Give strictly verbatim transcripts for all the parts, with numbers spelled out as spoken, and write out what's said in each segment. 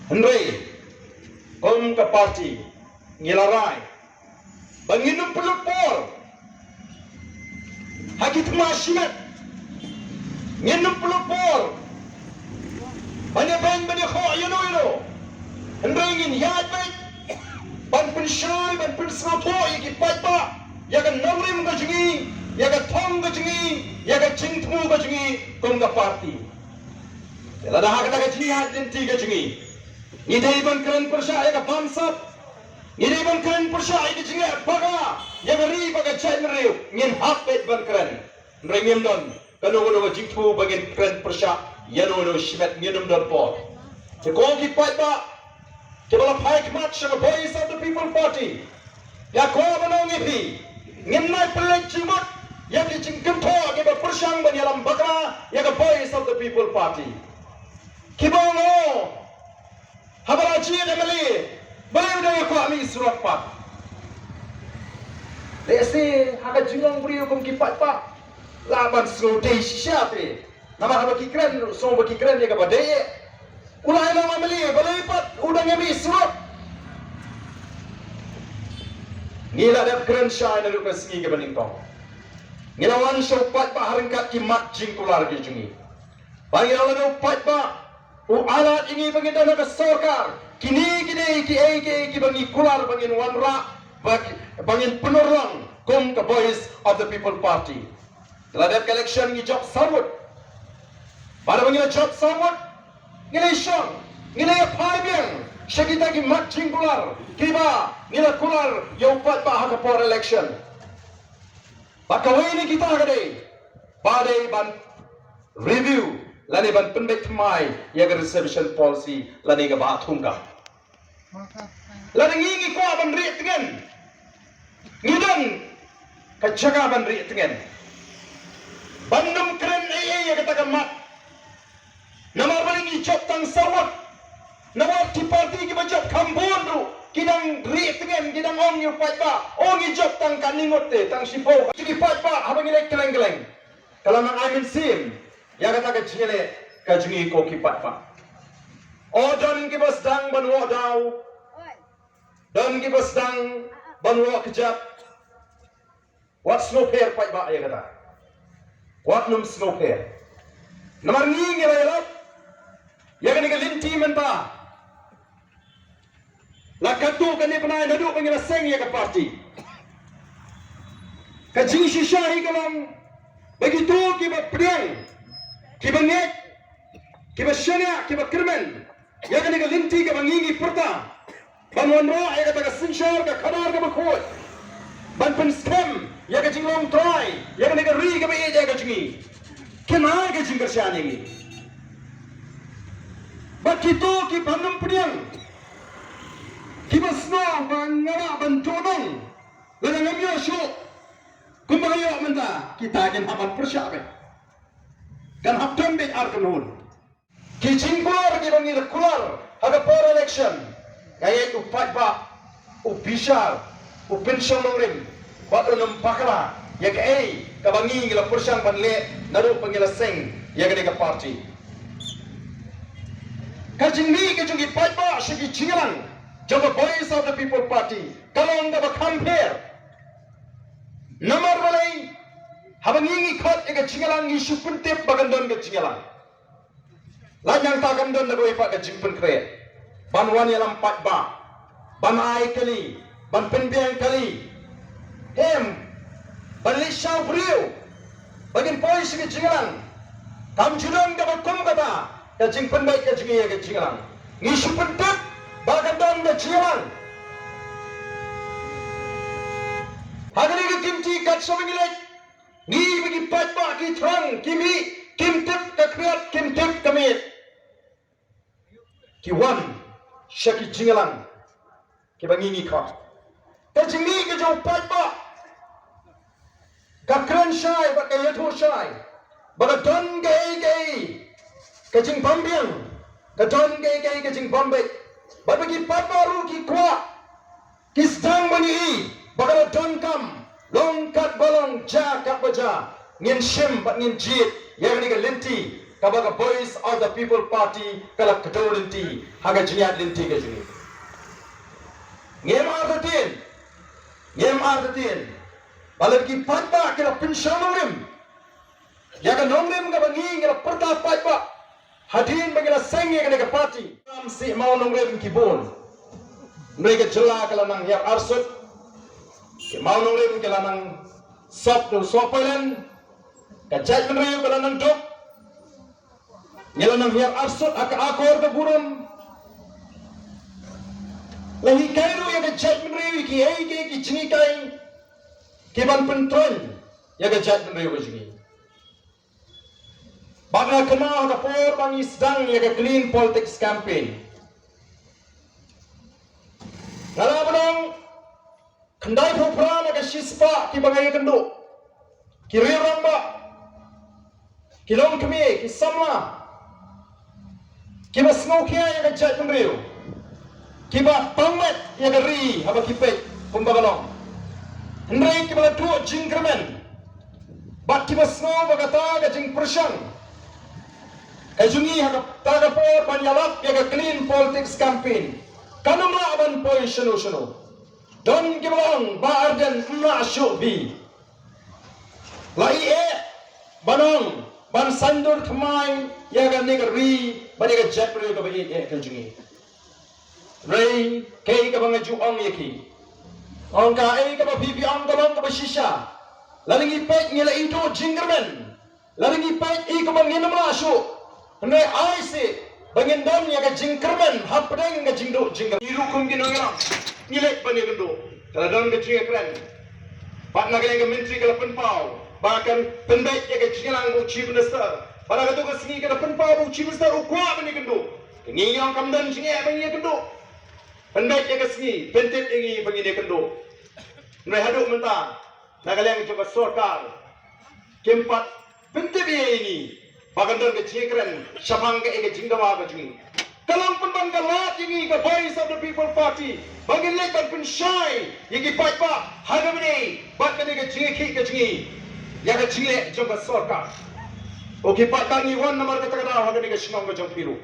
Hynrei kum ka party ngi la rai ba ngin ym pynlut por ha ki thma shimet. Ngin ym pynlut por ban ïabeiñ ban ïakhoh ïano ïano. Hynrei ngin ïaid beit ban pynshai, ban pynsngewthuh ïa ki paidbah ïa ka nongrim ka jong ngi, ïa ka thong ka jong ngi, ïa ka jingthmu ka jong ngi kum ka party. Lada ha kata ka jingïaid lynti ka jong ngi ngi dei ban kren pyrshah ïa ka bamsap, ngi dei ban kren pyrshah ïa ka jingeh bakla ïa ka ri bad ka jaitbynriew, ngin hap beit ban kren. Hynrei ngim don kano kano ka jingthmu ba ngin kren pyrshah ïano ïano shimet, ngin ym don por. Te ko ki paidbah kiba la phai khmat sha ka Voice of the People Party, ïa ko ba nong ïa phi, ngim nai pynleit jingmut ïa ki jingkynthoh kiba pyrshang ban ïalam bakla ïa ka Voice of the People Party. Kiba ong, haba la jied M L A, balei u dang ïa kwah mih surok pat? Lehse ha ka jinglong briew kum ki paidbah lah ban sngewdei shisha te. Namar haba ki kren, sngew ba ki kren ïa kaba dei eh. U la ïalam M L A, balei pat u dang ïa mih surok? Ngi la dep kren shai naduh ka sngi kaba nyngkong. Ngi la wan sha u paidbah ha ryngkat ki mat jingkular ki jong ngi. Ba ngi la ong ïa u paidbah, u ailad ïa ngi ba ngin don ha ka sorkar, kine ki dei kiei kiei kiba ngi kular ba ngin wanrah, ba ki, ba ngin pynurlong kum ka Voice of the People Party. La dep ka election ngi jop saw ngut. Bad haba ngi la jop saw ngut, ngi la shong, ngi la ïa phai biang sha kita ki mat jingkular kiba ngi la kular ïa u paidbah ha ka por election. Bad kawei na kita ka dei ba dei ban review lane ban pynbeit thymmai ïa ka reservation policy lane ka Bah Thungkam. Lada ngi ngi kwah ban rieh tngen, ngi don ka jaka ban rieh tngen. Ban ym kren ei ei ïa kata ka mat. Namar ba ngi jop tang saw ngut. Namar ki party kiba jop kham bun ruh ki dang rieh tngen, ki dang ong ïa u paidbah, ong ngi jop tang katne ngut te, tang shiphew. Ki paidbah haba ngi leit kylleng kylleng, ka la nang ai mynsiem ïa kata ka jingïaleh ka jong ngi ko ki paidbah. O, don kiba sdang ban wad daw, don kiba sdang ban wad kjat. Wat sngewpher paidbah ïa kata. Wat nym sngewpher. Namar ngi ngi la ïalap ïa kane ka lynti mynta. La katto katne bnai naduh ba ngi la seng ïa ka party. Ka jingshisha hi ka long ba kito kiba pdiang, kiba ngeit, kiba shaniah, kiba kyrmen ïa kane ka lynti kaba ngi ngi pyrta ban wanrah ïa kata ka synshar ka khadar kaba khuid, ban pynskhem ïa ka jinglong trai ïa kane ka ri kaba ïeit ïa ka jong ngi. Kin ai ka jingkyrshan ïa ngi. Bad kito kiba nym pdiang, kiba sngew ba nga lah ban duh nong lada ngam ïoh shuh kumba nga ïoh mynta, kita kin hap ban pyrshah beit. Kan hap don beit ar kynhun. Ki jingkular kiba ngi la kular ha ka por election, ka ïeit u paidbah, u bishar, u pynshong nongrim bad un ym bakla ïa kaei kaba ngi ngi la pyrshang ban leh naduh ba ngi la seng ïa kane ka party. Ka jingmih ka jong ki paidbah sha ki jingïalang jong ka Voice of the People Party ka long kaba kham pher. Namar balei? Haba ngi ngi khot ïa ka jingïalang ngi shu pyntip ba kan don ka jingïalang. Lait nangta kan don da kawei pat ka jingpynkhreh ban wan ïalam paidbah, ban ai kali, ban pynbiang kali. Em, ban leit sha u briew ba kin poi sha ka jingïalang. Kam ju don kaba kum kata ka jingpynbeit ka jong ngi ïa ka jingïalang. Ngi shu pyntip ba kan don ka jingïalang. Ha kane ka kynti kat shaba ngi leit, ngi ba ki paidbah ki thrang, ki mih, kim tip ka khriat, kim tip ka miet. Ki wan sha ki jingïalang kiba ngi ngi khot. Ka jingmih ka jong u paidbah ka kren shai bad ka ïathuh shai ba ka don kaei kaei ka jingbym biang, ka don kaei kaei ka jingbym beit. Bad ba ki paidbah ruh ki kwah, ki sdang ban ïohi ba ka la donkam, long katba long, Ja katba ja ngin shim bad ngin jied ïa kane ka lynti kaba ka Voice of the People Party ka la kdew lynti ha ka jingïaid lynti ka jong ngi. Ngim artatien, ngim artatien ba lada ki paidbah ki la pynshong nongrim ïa ka nongrim kaba ngi ngi la pyrta paidbah hadien ba ngi la seng ïa kane ka party. Ram si mawnongrim ki bun. Hynrei ka jylla ka la nang hiar arsut. Ki mawnongrim ki la nang sop du sop pailen. Ka jaitbynriew ka la nang duk. Ngi la nang hiar arsut ha ka akor ka burom. La hikai ruh ïa ka jaitbynriew ïa kiei kiei ki jinghikai ki ban pyntroiñ ïa ka jaitbynriew ka jong ngi. Bad nga kynmaw ha ka por ba ngi sdang ïa ka Clean Politics Campaign, nga la ban ong khyndai phew phra na ka shispah kiba nga ïakynduh, ki riew rangbah, ki longkmie, ki samla, kiba sngewkhia ïa ka jaitbynriew, kiba pang met ïa ka ri haba ki peit kumba ka long. Hynrei kiba la duh jingkyrmen bad kiba sngew ba kata ka jingpyrshang ka jong ngi ha kata ka por ban ïalap ïa ka Clean Politics Campaign kan ym lah ban poi shano shano. Don kiba ong Bah Ardent, ym lah shuh phi. La ïeh ban ong ban saiñdur thymmai ïa kane ka ri bad ïa ka jaitbynriew kaba ïeit eh ka jong ngi. Hynrei kaei kaba nga ju ong ïa ki, ong kaei kaba phi phi ong ka long kaba shisha. Lada ngi peit ngi la ïoh jingkyrmen. Lada ngi peit i kaba ngin ym lah shuh. Hynrei ai sih ba ngin don ïa ka jingkyrmen hapdeng ka jingduh jingkyrmen. Ngi ruh kum ki nongïalam ngi leit ban ïakynduh. Ka la don ka jingïakren bad na ka liang ka myntri ka la pynpaw ba kan pynbeit ïa ka jingïalang bad u Chief Minister. Bad ha kato ka sngi ka la pynpaw ba u Chief Minister u kwah ban ïakynduh. Ngi ong kam don jingeh ban ïakynduh. Pynbeit ïa ka sngi, pyntip ïa ngi ba ngin ïakynduh. Hynrei haduh mynta na ka liang jong ka sorkar kim pat pyntip ïa ngi ba kan don ka jingkren shaphang kaei ka jingdawa ka jong ngi. Ka long pynban ka lad ïa ngi ka Voice of the People Party ba ngin leit ban pynshai ïa ki paidbah ha kaba ïadei bad kane ka jingïakhih ka jong ngi ïa ka jingleh jong ka sorkar. Ko ki paidbah, ngi wan namar kata ka daw ha kane ka shnong ka jong phi ruh.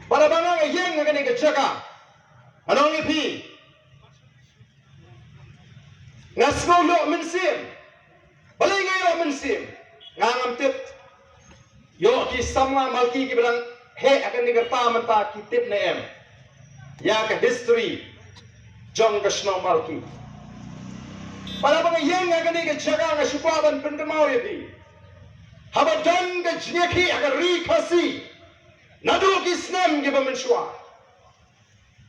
Bad haba nga ïeng ha kane ka jaka, ngan ong ïa phi, nga sngew ïoh mynsiem. Balei nga ïoh mynsiem? Nga ngam tip. Ïoh ki samla Malki kiba dang heh ha kane ka rta mynta ki tip ne em ïa ka history jong ka shnong Malki. Bad haba nga ïeng ha kane ka jaka nga shu kwah ban pynkynmaw ïa phi. Haba don ka jingïakhih ha ka ri Khasi naduh ki snem kiba mynshuwa,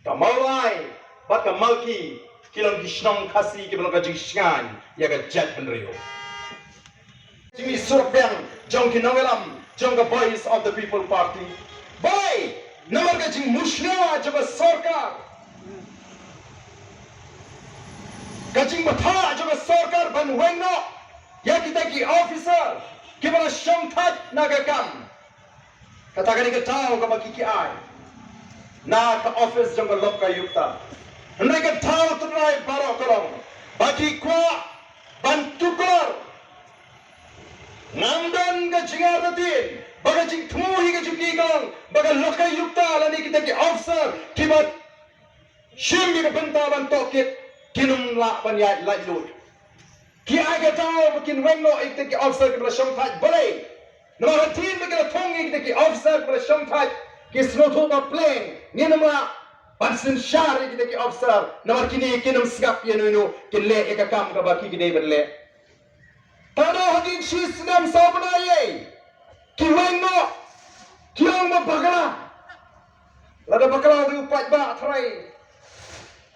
ka Mawlai bad ka Malki ki long ki shnong Khasi kiba long ka jingshngaiñ ïa ka jaitbynriew. Jingmih surak biang jong ki nongïalam jong ka Voice of the People Party. Balei? Namar ka jingmushlia jong ka sorkar, ka jingbthah jong ka sorkar ban weng noh ïa kita ki officer kiba la shongthait na ka kam. Kata ka dei ka daw kaba ki ki ai na ka office jong ka Lokayukta. Hynrei ka daw tynrai baroh ka long ba ki kwah ban tuklar. Ngam don ka jingartatien ba ka jingthmu hi ka jong ki ka long ba ka Lokayukta lane kita ki officer kiba shim ïa ka bynta ban tohkit kin ym lah ban ïaid laitluid. Ki ai ka daw ba kin weng noh ïa kita ki officer kiba la shongthait. Balei? Namar hadien ba ki la thung ïa kita ki officer kiba la shongthait, ki sngewthuh ba pleng ngin ym lah ban synshar ïa kita ki officer namar kine kin ym sngap ïa uno uno, kin leh ïa ka kam kaba ki ki dei ban leh. Tang hadien shi snem saw bnai ei ki weng noh, ki ong ba bakla. Lada bakla u paidbah, trai,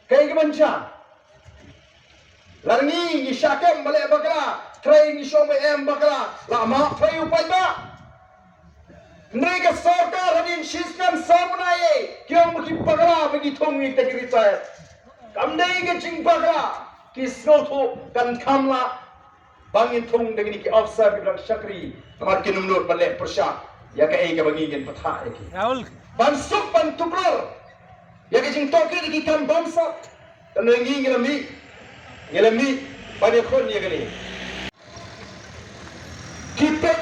kaei kaban jia? Lada ngi ngi shah kem ba leh bakla, trai, ngi shong ba em bakla, la map trai u paidbah. Hynrei ka sorkar hadien shi snem saw bnai ei ki ong ba ki bakla ba ngi thung ïa kita ki retire. Kam dei ka jingbakla, ki sngewthuh kan kham lah ba ngin thung da kine ki officer kiba dang shakri namar kin ym nud ban leh pyrshah ïa kaei kaba ngi ngin bthah ïa ki. Rahul. Ban suk ban tuklar ïa ka jingtohkit ïa ki kam bamsap. Te ngi ngi la mih, ngi la mih ban ïakhun ïa kane.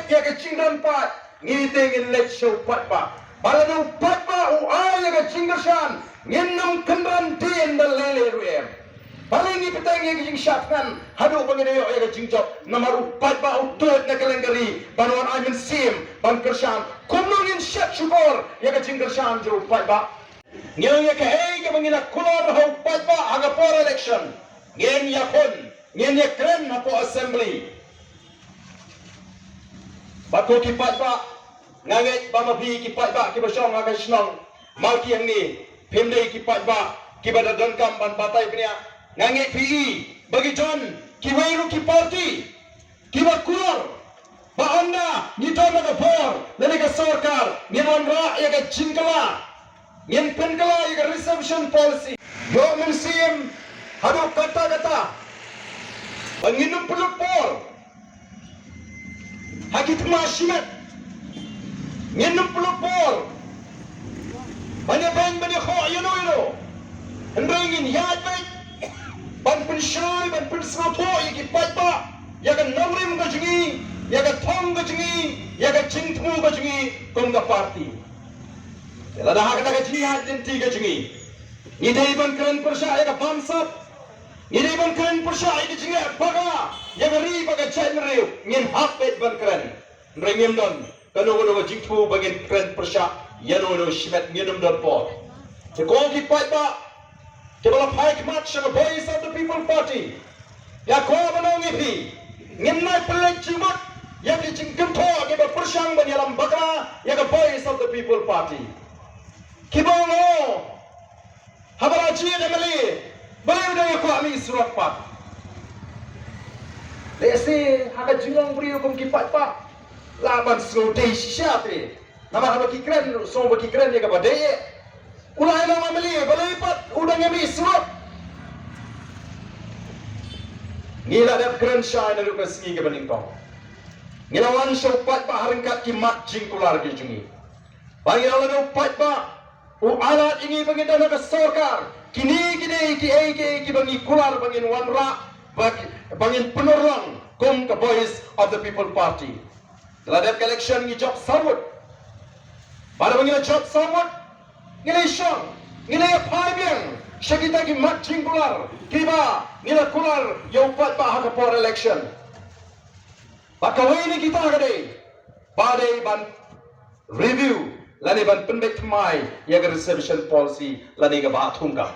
ïa ka jingdon paid, ngi te ngin leit sha u paidbah. Ba lada u paidbah u ai ïa ka jingkyrshan, ngin ym kynran dien da lei lei ruh em. Balei ngi pynthikna ïa ka jingshad kan haduh ba ngin ïoh ïa ka jingjop? Namar u paidbah u tuid na kylleng ka ri ban wan ai mynsiem ban kyrshan. Kumno ngin shet shukor ïa ka jingkyrshan jong u paidbah? Ngi ong ïa kaei kaba ngin ïa kular ha u paidbah ha ka por election, ngin ïa khun, ngin ïa kren hapoh assembly. Bad ko ki paidbah, nga ngeit ba ma phi ki paidbah kiba shong ha ka shnong Mawkiang ne, phim dei ki paidbah kiba da donkam ban batai bniah. Nga ngeit phi i ba ki don kiwei ruh ki party kiba kular ba ynda ngi don la ka bor lane ka sorkar, ngin wanrah ïa ka jingkylla, ngin pynkylla ïa ka reservation policy. Ïoh mynsiem haduh katta katta ba ngin ym pynlut por ha ki thma shimet. Ngin ym pynlut por ban ïa beiñ ban ïa khoh ïa no ïa no. Hynrei ngin ïaid beit ban pynshai, ban pynsngewthuh ïa ki paidbah ïa ka nongrim ka jong ngi, ïa ka thong ka jong ngi, ïa ka jingthmu ka jong ngi kum ka party. Lada ha kata ka jingïaid lynti ka jong ngi, ngi dei ban kren pyrshah ïa ka bamsap, ngi dei ban kren pyrshah ïa ka jingeh bakla ïa ka ri bad ka jaitbynriew, ngin hap beit ban kren. Hynrei ngim don kano kano ka jingthmu ba ngin kren pyrshah ïa no no shimet, ngin ym don por. Te ko ki paidbah kiba la phai khmat sha ka Voice of the People Party, ïa ko ban ong ïa phi, ngim nai pynleit jingmut ïa ki jingkynthoh kiba pyrshang ban ïalam bakla ïa ka Voice of the People Party. Kiba ong, oh, haba la jied M L A, balei u dang ïa kwah mih surok pat? Lehse ha ka jinglong briew kum ki paidbah, lah ban sngewdei shisha te. Namar haba ki kren ruh, sngew ba ki kren ïa kaba dei eh. U la ïa long M L A, balei pat u dang ïa mih surok? Ngi la dep kren shai naduh ka sngi kaba nyngkong. Ngi la wan sha u paidbah ha ryngkat ki mat jingkular ki jong ngi. Ba ngi la ong ïa u paidbah, u ailad ïa ngi ba ngin don ha ka sorkar, kine ki dei kiei kiei kiba ngi kular ba ngin wanrah, ba ki, ba ngin pynurlong kum ka Voice of the People Party. Ngi la dep ka election, ngi jop saw ngut. Bad haba ngi la jop saw ngut, ngi la shong, ngi la ïa phai biang sha kita ki mat jingkular kiba ngi la kular ïa u paidbah ha ka por election. Bad kawei na kita ka dei ba dei ban review lane ban pynbeit thymmai ïa ka reservation policy lane ka Bah Thungkam.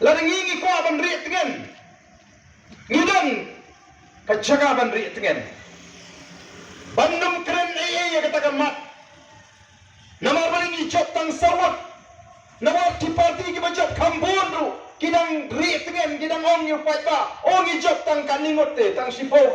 Lada ngi, ngi kwah ban rieh tngen, ngi don ka jaka ban rieh tngen. Ban ym kren ei ei ïa kata ka mat. Namar balei ngi jop tang saw ngut? Namar ki party kiba jop kham bun ruh ki dang rieh tngen, ki dang ong ïa u paidbah, oh, ngi jop tang katne ngut te, tang shiphew.